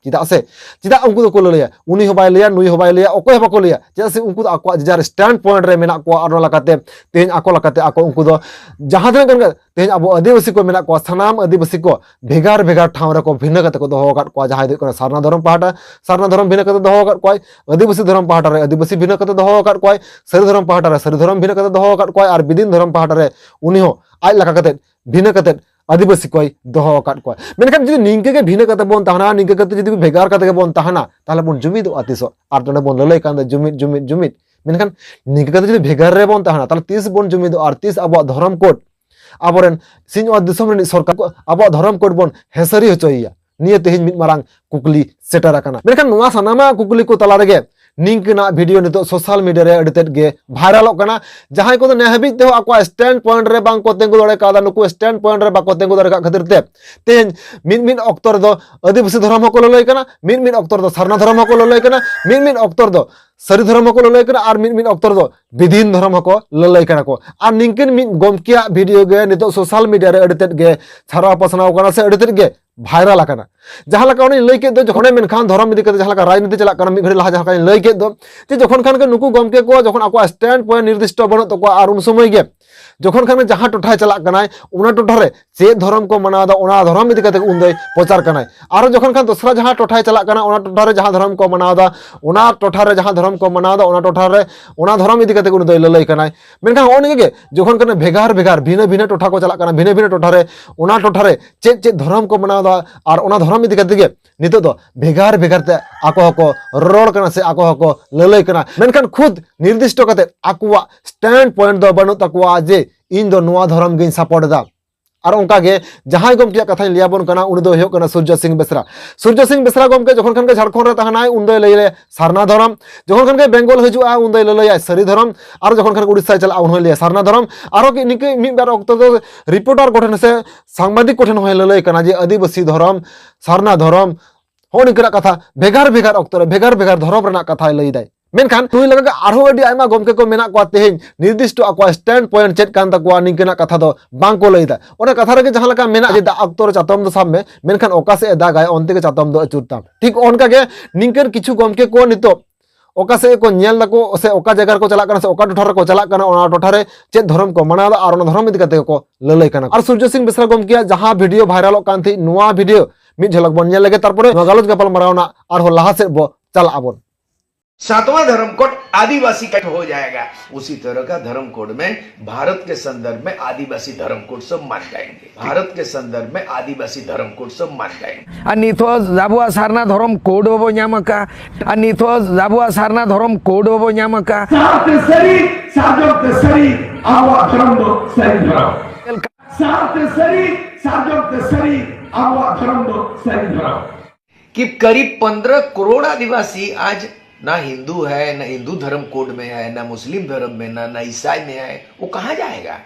ᱪᱮᱫᱟᱜ ᱥᱮ, ᱪᱮᱫᱟᱜ ᱩᱱᱠᱩ ᱫᱚᱠᱚ ᱞᱟᱹᱞᱟᱹᱭᱟ? ᱩᱱᱤ ᱦᱚᱸ ᱵᱟᱭ ᱞᱟᱹᱭᱟ, ᱱᱩᱭ ᱦᱚᱸ ᱵᱟᱭ ᱞᱟᱹᱭᱟ, ᱚᱠᱚᱭ ᱦᱚᱸ ᱵᱟᱠᱚ ᱞᱟᱹᱭᱟ᱾ ᱪᱮᱫᱟᱜ ᱥᱮ ᱩᱱᱠᱩ ᱫᱚ ᱟᱠᱚᱣᱟᱜ ᱡᱮᱡᱟᱨ stand point ᱨᱮ ᱢᱮᱱᱟᱜ ᱠᱚᱣᱟ, ᱟᱨ ᱚᱱᱟ ᱞᱮᱠᱟᱛᱮ ᱛᱮᱦᱮᱧ ᱟᱠᱚ ᱞᱮᱠᱟᱛᱮ ᱟᱠᱚ ᱩᱱᱠᱩ ᱫᱚ ᱡᱟᱦᱟᱸ ᱛᱤᱱᱟᱹᱜ ᱜᱟᱱ ᱜᱮ ᱛᱮᱦᱮᱧ ᱟᱵᱚ ᱟᱹᱫᱤᱵᱟᱹᱥᱤ ᱠᱚ ᱢᱮᱱᱟᱜ ᱠᱚᱣᱟ, ᱥᱟᱱᱟᱢ ᱟᱹᱫᱤᱵᱟᱹᱥᱤ ᱠᱚ ᱵᱷᱮᱜᱟᱨ ᱵᱷᱮᱜᱟᱨ ᱴᱷᱟᱶ ᱨᱮᱠᱚ ᱵᱷᱤᱱᱟᱹ ᱠᱟᱛᱮ ᱠᱚ ᱫᱚᱦᱚ ᱟᱠᱟᱫ ᱠᱚᱣᱟ᱾ ᱡᱟᱦᱟᱸᱭ ᱫᱚ ᱦᱩᱭᱩᱜ ᱠᱟᱱᱟ ᱥᱟᱨᱱᱟ ᱫᱷᱚᱨᱚᱢ ᱯᱟᱦᱴᱟ, ᱥᱟᱨᱱᱟ ᱫᱷᱚᱨᱚᱢ ᱵᱷᱤᱱᱟᱹ ᱠᱟᱛᱮ ᱫᱚᱦᱚ ᱟᱠᱟᱫ ᱠᱚᱣᱟᱭ, ᱟᱹᱫᱤᱵᱟᱹᱥᱤ ᱫᱷᱚᱨᱚᱢ ᱯᱟᱦᱴᱟ ᱨᱮ ᱟᱹᱫᱤᱵᱟᱹᱥᱤ ᱵᱷᱤᱱᱟᱹ ᱠᱟᱛᱮ ᱫᱚᱦᱚ ᱟᱠᱟᱫ ᱠᱚᱣᱟᱭ, ᱥᱟᱹᱨᱤ ᱫᱷᱚᱨᱚᱢ ᱯᱟᱦᱴᱟ ᱨᱮ ᱥᱟᱹᱨᱤ ᱫᱷᱚᱨᱚᱢ ᱵᱷᱤᱱᱟᱹ ᱠᱟᱛᱮ ᱫᱚᱦᱚ ᱟᱠᱟᱫ ᱠᱚᱣᱟᱭ, ᱟᱨ ᱵᱤᱫᱤᱱ ᱫᱷᱚᱨᱚᱢ ᱯᱟᱦᱴᱟ ᱨᱮ ᱩᱱᱤ ᱦᱚᱸ ᱟᱡ ᱞᱮᱠᱟ ᱠᱟᱛᱮ ᱵᱷᱤᱱᱟᱹ ᱠᱟᱛᱮ ᱟᱹᱫᱤᱵᱟᱹᱥᱤ ᱠᱚᱭ ᱫᱚᱦᱚ ᱟᱠᱟᱫ ᱠᱚᱣᱟ᱾ ᱢᱮᱱᱠᱷᱟᱱ ᱡᱩᱫᱤ ᱱᱤᱝᱠᱟᱹ ᱜᱮ ᱵᱷᱤᱱᱟᱹ ᱠᱟᱛᱮ ᱵᱚᱱ ᱛᱟᱦᱮᱱᱟ, ᱱᱤᱝᱠᱟᱹ ᱠᱟᱛᱮ ᱡᱩᱫᱤ ᱵᱷᱮᱜᱟᱨ ᱠᱟᱛᱮ ᱜᱮᱵᱚᱱ ᱛᱟᱦᱮᱱᱟ, ᱛᱟᱦᱚᱞᱮ ᱵᱚᱱ ᱡᱩᱢᱤᱫᱚᱜᱼᱟ ᱛᱤᱥᱚᱜ? ᱟᱨ ᱱᱚᱰᱮ ᱵᱚᱱ ᱞᱟᱹᱞᱟᱹᱭ ᱠᱟᱱ ᱫᱚ ᱡᱩᱢᱤᱫ, ᱡᱩᱢᱤᱫ, ᱡᱩᱢᱤᱫ᱾ ᱢᱮᱱᱠᱷᱟᱱ ᱱᱤᱝᱠᱟᱹ ᱠᱟᱛᱮ ᱡᱩᱫᱤ ᱵᱷᱮᱜᱟᱨ ᱨᱮᱵᱚᱱ ᱛᱟᱦᱮᱱᱟ, ᱛᱟᱦᱚᱞᱮ ᱛᱤᱥ ᱵᱚᱱ ᱡᱩᱢᱤᱫᱚᱜᱼᱟ? ᱟᱨ ᱛᱤᱥ ᱟᱵᱚᱣᱟᱜ ᱫᱷᱚᱨᱚᱢ ᱠᱳᱰ ᱟᱵᱚᱨᱮᱱ ᱥᱤᱧᱚᱛ ᱫᱤᱥᱚᱢ ᱨᱤᱱᱤᱡ ᱥᱚᱨᱠᱟᱨ ᱠᱚ ᱟᱵᱚᱣᱟᱜ ᱫᱷᱚᱨᱚᱢ ᱠᱳᱰ ᱵᱚᱱ ᱦᱮᱸᱥᱟᱹᱨᱤ ᱦᱚᱪᱚᱭᱮᱭᱟ? ᱱᱤᱭᱟᱹ ᱛᱮᱦᱮᱧ ᱢᱤᱫ ᱢᱟᱨᱟᱝ ᱠᱩᱠᱞᱤ ᱥᱮᱴᱮᱨ ᱟᱠᱟᱱᱟ᱾ ᱢᱮᱱᱠᱷᱟᱱ ᱱᱚᱣᱟ ᱥᱟᱱᱟᱢᱟᱜ ᱠᱩᱠᱞᱤ ᱠᱚ ᱛᱟᱞᱟ ᱨᱮᱜᱮ ᱱᱤᱝᱠᱟᱹᱱᱟᱜ ᱵᱷᱤᱰᱤᱭᱳ ᱱᱤᱛᱚᱜ ᱥᱳᱥᱟᱞ ᱢᱤᱰᱤᱭᱟ ᱨᱮ ᱟᱹᱰᱤ ᱛᱮᱫ ᱜᱮ ᱵᱷᱟᱭᱨᱟᱞᱚᱜ ᱠᱟᱱᱟ᱾ ᱡᱟᱦᱟᱸᱭ ᱠᱚᱫᱚ ᱱᱮ ᱦᱟᱹᱵᱤᱡ ᱛᱮᱦᱚᱸ ᱟᱠᱚᱣᱟᱜ ᱥᱴᱮᱱᱰ ᱯᱚᱭᱮᱱᱴ ᱨᱮ ᱵᱟᱝ ᱠᱚ ᱛᱤᱸᱜᱩ ᱫᱟᱲᱮ ᱠᱟᱣᱫᱟ, ᱱᱩᱠᱩ ᱥᱴᱮᱱᱰ ᱯᱚᱭᱮᱱᱴ ᱨᱮ ᱵᱟᱠᱚ ᱛᱤᱸᱜᱩ ᱫᱟᱲᱮ ᱠᱟᱜ ᱠᱷᱟᱹᱛᱤᱨ ᱛᱮ ᱛᱮᱦᱮᱧ ᱢᱤᱫ ᱢᱤᱫ ᱚᱠᱛᱚ ᱨᱮᱫᱚ ᱟᱹᱫᱤᱵᱟᱹᱥᱤ ᱫᱷᱚᱨᱚᱢ ᱦᱚᱸᱠᱚ ᱞᱟᱹᱞᱟᱹᱭ ᱠᱟᱱᱟ, ᱢᱤᱫ ᱢᱤᱫ ᱚᱠᱛᱚ ᱨᱮᱫᱚ ᱥᱟᱨᱱᱟ ᱫᱷᱚᱨᱚᱢ ᱦᱚᱸᱠᱚ ᱞᱟᱹᱞᱟᱹᱭ ᱠᱟᱱᱟ, ᱢᱤᱫ ᱢᱤᱫ ᱚᱠᱛᱚ ᱨᱮᱫᱚ ᱥᱟᱹᱨᱤ ᱫᱷᱚᱨᱚᱢ ᱦᱚᱸᱠᱚ ᱞᱟᱹᱞᱟᱹᱭ ᱠᱟᱱᱟ, ᱟᱨ ᱢᱤᱫ ᱢᱤᱫ ᱚᱠᱛᱚ ᱨᱮᱫᱚ ᱵᱤᱫᱷᱤᱱ ᱫᱷᱚᱨᱚᱢ ᱦᱚᱸᱠᱚ ᱞᱟᱹᱞᱟᱹᱭ ᱠᱟᱱᱟ ᱠᱚ᱾ ᱟᱨ ᱱᱤᱝᱠᱟᱹᱱ ᱢᱤᱫ ᱜᱚᱢᱠᱮᱭᱟᱜ ᱵᱷᱤᱰᱤᱭᱳ ᱜᱮ ᱱᱤᱛᱚᱜ ᱥᱳᱥᱟᱞ ᱢᱤᱰᱤᱭᱟ ᱨᱮ ᱟᱹᱰᱤ ᱛᱮᱫ ᱜᱮ ᱪᱷᱟᱨᱟᱣ ᱯᱟᱥᱱᱟᱣ ᱠᱟᱱᱟ ᱥᱮ ᱟᱹᱰᱤ ᱛᱮᱫ ᱜᱮ ᱵᱷᱟᱭᱨᱟᱞ ᱟᱠᱟᱱᱟ᱾ ᱡᱟᱦᱟᱸ ᱞᱮᱠᱟ ᱚᱱᱮᱧ ᱞᱟᱹᱭ ᱠᱮᱫ ᱫᱚ, ᱡᱚᱠᱷᱚᱱᱮ ᱢᱮᱱᱠᱷᱟᱱ ᱫᱷᱚᱨᱚᱢ ᱤᱫᱤ ᱠᱟᱛᱮ ᱡᱟᱦᱟᱸ ᱞᱮᱠᱟ ᱨᱟᱡᱽᱱᱤᱛᱤ ᱪᱟᱞᱟᱜ ᱠᱟᱱᱟ, ᱢᱤᱫ ᱜᱷᱟᱹᱲᱤ ᱞᱟᱦᱟ ᱡᱟᱦᱟᱸ ᱞᱮᱠᱟᱧ ᱞᱟᱹᱭ ᱠᱮᱫ ᱫᱚ, ᱡᱮ ᱡᱚᱠᱷᱚᱱ ᱠᱷᱟᱱ ᱜᱮ ᱱᱩᱠᱩ ᱜᱚᱢᱠᱮ ᱠᱚ ᱡᱚᱠᱷᱚᱱ ᱟᱠᱚᱣᱟᱜ ᱥᱴᱮᱱᱰ ᱯᱚᱭᱮᱱᱴ ᱱᱤᱨᱫᱤᱥᱴᱚ ᱵᱟᱹᱱᱩᱜ ᱛᱟᱠᱚᱣᱟ, ᱟᱨ ᱩᱱ ᱥᱚᱢᱚᱭ ᱜᱮ ᱡᱚᱠᱷᱚᱱ ᱠᱷᱟᱱ ᱜᱮ ᱡᱟᱦᱟᱸ ᱴᱚᱴᱷᱟᱭ ᱪᱟᱞᱟᱜ ᱠᱟᱱᱟᱭ, ᱚᱱᱟ ᱴᱚᱴᱷᱟ ᱨᱮ ᱪᱮᱫ ᱫᱷᱚᱨᱚᱢ ᱠᱚ ᱢᱟᱱᱟᱣ ᱮᱫᱟ, ᱚᱱᱟ ᱫᱷᱚᱨᱚᱢ ᱤᱫᱤ ᱠᱟᱛᱮ ᱩᱱ ᱫᱚᱭ ᱯᱨᱚᱪᱟᱨ ᱠᱟᱱᱟᱭ᱾ ᱟᱨᱚ ᱡᱚᱠᱷᱚᱱ ᱠᱷᱟᱱ ᱫᱚᱥᱨᱟ ᱡᱟᱦᱟᱸ ᱴᱚᱴᱷᱟᱭ ᱪᱟᱞᱟᱜ ᱠᱟᱱᱟ, ᱚᱱᱟ ᱴᱚᱴᱷᱟ ᱨᱮ ᱡᱟᱦᱟᱸ ᱫᱷᱚᱨᱚᱢ ᱠᱚ ᱢᱟᱱᱟᱣ ᱮᱫᱟ, ᱚᱱᱟ ᱴᱚᱴᱷᱟ ᱨᱮ ᱡᱟᱦᱟᱸ ᱫᱷᱚᱨᱚᱢ ᱠᱚ ᱢᱟᱱᱟᱣ ᱮᱫᱟ, ᱚᱱᱟ ᱴᱚᱴᱷᱟ ᱨᱮ ᱚᱱᱟ ᱫᱷᱚᱨᱚᱢ ᱤᱫᱤ ᱠᱟᱛᱮ ᱩᱱᱤ ᱫᱚᱭ ᱞᱟᱹᱞᱟᱹᱭ ᱠᱟᱱᱟᱭ᱾ ᱢᱮᱱᱠᱷᱟᱱ ᱱᱚᱜᱼᱚ ᱱᱤᱭᱟᱹ ᱜᱮ ᱡᱚᱠᱷᱚᱱ ᱠᱷᱟᱱ ᱵᱷᱮᱜᱟᱨ ᱵᱷᱮᱜᱟᱨ ᱵᱷᱤᱱᱟᱹ ᱵᱷᱤᱱᱟᱹ ᱴᱚᱴᱷᱟ ᱠᱚ ᱪᱟᱞᱟᱜ ᱠᱟᱱᱟ, ᱵᱷᱤᱱᱟᱹ ᱵᱷᱤᱱᱟᱹ ᱴᱚᱴᱷᱟ ᱨᱮ, ᱚᱱᱟ ᱴᱚᱴᱷᱟ ᱨᱮ ᱪᱮᱫ ᱪᱮᱫ ᱫᱷᱚᱨᱚᱢ ᱠᱚ ᱢᱟᱱᱟᱣ ᱮᱫᱟ, ᱟᱨ ᱚᱱᱟ ᱫᱷᱚᱨᱚᱢ ᱤᱫᱤ ᱠᱟᱛᱮ ᱜᱮ ᱱᱤᱛᱚᱜ ᱫᱚ ᱵᱷᱮᱜᱟᱨ ᱵᱷᱮᱜᱟᱨ ᱛᱮ ᱟᱠᱚ ᱦᱚᱸᱠᱚ ᱨᱚᱲ ᱠᱟᱱᱟ ᱥᱮ ᱟᱠᱚ ᱦᱚᱸᱠᱚ ᱞᱟᱹᱞᱟᱹᱭ ᱠᱟᱱᱟ᱾ ᱢᱮᱱᱠᱷᱟᱱ ᱠᱷᱩᱫ ᱱᱤᱨᱫᱤᱥᱴᱚ ᱠᱟᱛᱮ ᱟᱠᱚᱣᱟᱜ ᱥᱴᱮᱱᱰ ᱯᱚᱭᱮᱱᱴ ᱫᱚ ᱵᱟᱹᱱᱩᱜ ᱛᱟᱠᱚᱣᱟ ᱡᱮ ᱤᱧ ᱫᱚ ᱱᱚᱣᱟ ᱫᱷᱚᱨᱚᱢ ᱜᱤᱧ ᱥᱟᱯᱳᱨᱴ ᱮᱫᱟ᱾ ᱟᱨ ᱚᱱᱠᱟ ᱜᱮ ᱡᱟᱦᱟᱸᱭ ᱜᱚᱢᱠᱮᱭᱟᱜ ᱠᱟᱛᱷᱟᱧ ᱞᱟᱹᱭ ᱟᱵᱚᱱ ᱠᱟᱱᱟ, ᱩᱱᱤ ᱫᱚ ᱦᱩᱭᱩᱜ ᱠᱟᱱᱟ ᱥᱩᱨᱡᱚ ᱥᱤᱝ ᱵᱮᱥᱨᱟ᱾ ᱥᱩᱨᱡᱚ ᱥᱤᱝ ᱵᱮᱥᱨᱟ ᱜᱚᱢᱠᱮ ᱡᱚᱠᱷᱚᱱ ᱠᱷᱟᱱ ᱜᱮ ᱡᱷᱟᱲᱠᱷᱚᱸᱰ ᱨᱮ ᱛᱟᱦᱮᱱᱟᱭ, ᱩᱱ ᱫᱚᱭ ᱞᱟᱹᱭᱟ ᱥᱟᱨᱱᱟ ᱫᱷᱚᱨᱚᱢ, ᱡᱚᱠᱷᱚᱱ ᱠᱷᱟᱱ ᱜᱮ ᱵᱮᱝᱜᱚᱞ ᱦᱤᱡᱩᱜᱼᱟ, ᱩᱱ ᱫᱚᱭ ᱞᱟᱹᱞᱟᱹᱭᱟ ᱥᱟᱹᱨᱤ ᱫᱷᱚᱨᱚᱢ, ᱟᱨ ᱡᱚᱠᱷᱚᱱ ᱠᱷᱟᱱ ᱜᱮ ᱩᱲᱤᱥᱥᱟᱭ ᱪᱟᱞᱟᱜᱼᱟ, ᱩᱱ ᱦᱚᱸᱭ ᱞᱟᱹᱭᱟ ᱥᱟᱨᱱᱟ ᱫᱷᱚᱨᱚᱢ᱾ ᱟᱨᱦᱚᱸ ᱠᱤ ᱱᱤᱝᱠᱟᱹ ᱢᱤᱫ ᱵᱟᱨ ᱚᱠᱛᱚ ᱫᱚ ᱨᱤᱯᱳᱨᱴᱟᱨ ᱠᱚᱴᱷᱮᱱ ᱥᱮ ᱥᱟᱝᱵᱟᱫᱤᱠ ᱠᱚᱴᱷᱮᱱ ᱦᱚᱸᱭ ᱞᱟᱹᱞᱟᱹᱭ ᱠᱟᱱᱟ ᱡᱮ ᱟᱹᱫᱤᱵᱟᱹᱥᱤ ᱫᱷᱚᱨᱚᱢ, ᱥᱟᱨᱱᱟ ᱫᱷᱚᱨᱚᱢ, ᱦᱚᱸ ᱱᱤᱝᱠᱟᱹᱱᱟᱜ ᱠᱟᱛᱷᱟ ᱵᱷᱮᱜᱟᱨ ᱵᱷᱮᱜᱟᱨ ᱚᱠᱛᱚ ᱨᱮ ᱵᱷᱮᱜᱟᱨ ᱵᱷᱮᱜᱟᱨ ᱫᱷᱚᱨᱚᱢ ᱨᱮᱱᱟᱜ ᱠᱟᱛᱷᱟᱭ ᱞᱟᱹᱭ ᱫᱟᱭ᱾ ᱢᱮᱱᱠᱷᱟᱱ ᱱᱩᱭ ᱞᱮᱠᱟ ᱜᱮ ᱟᱨᱦᱚᱸ ᱟᱹᱰᱤ ᱟᱭᱢᱟ ᱜᱚᱢᱠᱮ ᱠᱚ ᱢᱮᱱᱟᱜ ᱠᱚᱣᱟ, ᱛᱮᱦᱮᱧ ᱱᱤᱨᱫᱤᱥᱴᱚ ᱟᱠᱚᱣᱟᱜ stand point ᱪᱮᱫ ᱠᱟᱱ ᱛᱟᱠᱚᱣᱟ, ᱱᱤᱝᱠᱟᱹᱱᱟᱜ ᱠᱟᱛᱷᱟ ᱫᱚ ᱵᱟᱝ ᱠᱚ ᱞᱟᱹᱭ ᱮᱫᱟ᱾ ᱚᱱᱟ ᱠᱟᱛᱷᱟ ᱨᱮᱜᱮ ᱡᱟᱦᱟᱸ ᱞᱮᱠᱟ ᱢᱮᱱᱟᱜᱼᱟ ᱡᱮ ᱫᱟᱜ ᱚᱠᱛᱚ ᱨᱮ ᱪᱟᱛᱚᱢ ᱫᱚ ᱥᱟᱵ ᱢᱮ, ᱢᱮᱱᱠᱷᱟᱱ ᱚᱠᱟ ᱥᱮᱫ ᱮ ᱫᱟᱜᱟᱭ ᱚᱱᱛᱮ ᱜᱮ ᱪᱟᱛᱚᱢ ᱫᱚ ᱟᱹᱪᱩᱨ ᱛᱟᱢ᱾ ᱴᱷᱤᱠ ᱚᱱᱠᱟ ᱜᱮ ᱱᱤᱝᱠᱟᱹᱱ ᱠᱤᱪᱷᱩ ᱜᱚᱢᱠᱮ ᱠᱚ ᱱᱤᱛᱚᱜ ᱚᱠᱟ ᱥᱮᱫ ᱠᱚ ᱧᱮᱞ ᱫᱟᱠᱚ ᱥᱮ ᱚᱠᱟ ᱡᱟᱭᱜᱟ ᱨᱮᱠᱚ ᱪᱟᱞᱟᱜ ᱠᱟᱱᱟ ᱥᱮ ᱚᱠᱟ ᱴᱚᱴᱷᱟ ᱨᱮᱠᱚ ᱪᱟᱞᱟᱜ ᱠᱟᱱᱟ, ᱚᱱᱟ ᱴᱚᱴᱷᱟ ᱨᱮ ᱪᱮᱫ ᱫᱷᱚᱨᱚᱢ ᱠᱚ ᱢᱟᱱᱟᱣ ᱮᱫᱟ ᱟᱨ ᱚᱱᱟ ᱫᱷᱚᱨᱚᱢ ᱤᱫᱤ ᱠᱟᱛᱮ ᱜᱮᱠᱚ ᱞᱟᱹᱞᱟᱹᱭ ᱠᱟᱱᱟ᱾ ᱟᱨ ᱥᱩᱨᱡᱚ ᱥᱤᱝ ᱵᱮᱥᱨᱟ ᱜᱚᱢᱠᱮᱭᱟᱜ ᱡᱟᱦᱟᱸ video viralᱚᱜ ᱠᱟᱱ ᱛᱟᱦᱮᱸᱫ, ᱱᱚᱣᱟ video ᱢᱤᱫ ᱡᱷᱚᱞᱚᱠ ᱵᱚᱱ ᱧᱮᱞ ᱞᱮᱜᱮ, ᱛᱟᱨᱯᱚᱨᱮ ᱱᱚᱣᱟ ᱜᱟᱞᱚᱪ ᱜᱟᱯᱟᱞ ᱢᱟᱨᱟᱣ ᱨᱮᱱᱟᱜ ᱟᱨᱦᱚᱸ ᱞᱟᱦᱟ ᱥᱮᱫ ᱵᱚ ᱪᱟᱞᱟᱜ ᱟᱵᱚᱱ᱾ सातवां धर्म कोड आदिवासी का हो जाएगा। उसी तरह का धर्म कोड में भारत के संदर्भ में आदिवासी धर्म कोड सब मान जाएंगे। भारत के संदर्भ में आदिवासी धर्म कोड सब मान जाएंगे। ᱟᱨ ᱱᱤᱛᱚᱜ ᱟᱵᱚᱣᱟᱜ ᱥᱟᱨᱱᱟ ᱫᱷᱚᱨᱚᱢ ᱠᱳᱰ ᱵᱟᱵᱚ ᱧᱟᱢ ᱟᱠᱟᱫ, ᱟᱨ ᱱᱤᱛᱚᱜ ᱟᱵᱚᱣᱟᱜ ᱥᱟᱨᱱᱟ ᱫᱷᱚᱨᱚᱢ ᱠᱳᱰ ᱵᱟᱵᱚ ᱧᱟᱢ ᱟᱠᱟᱫ᱾ ᱥᱟᱶᱛᱮ ᱥᱟᱹᱨᱤ ᱥᱟᱨᱡᱚᱢ ᱛᱮ ᱥᱟᱹᱨᱤ ᱟᱵᱚᱣᱟᱜ ᱫᱷᱚᱨᱚᱢ ᱫᱚ ᱥᱟᱹᱨᱤ ᱫᱷᱚᱨᱚᱢ᱾ ᱥᱟᱶᱛᱮ ᱥᱟᱹᱨᱤ ᱥᱟᱨᱡᱚᱢ ᱛᱮ ᱥᱟᱹᱨᱤ ᱟᱵᱚᱣᱟᱜ ᱫᱷᱚᱨᱚᱢ ᱫᱚ ᱥᱟᱹᱨᱤ ᱫᱷᱚᱨᱚᱢ᱾ कि करीब पंद्रह करोड़ आदिवासी आज ना हिंदू है, ना हिंदू धर्म कोड में है, ना मुस्लिम धर्म में, ना ना ईसाई में है, वो कहाँ जाएगा?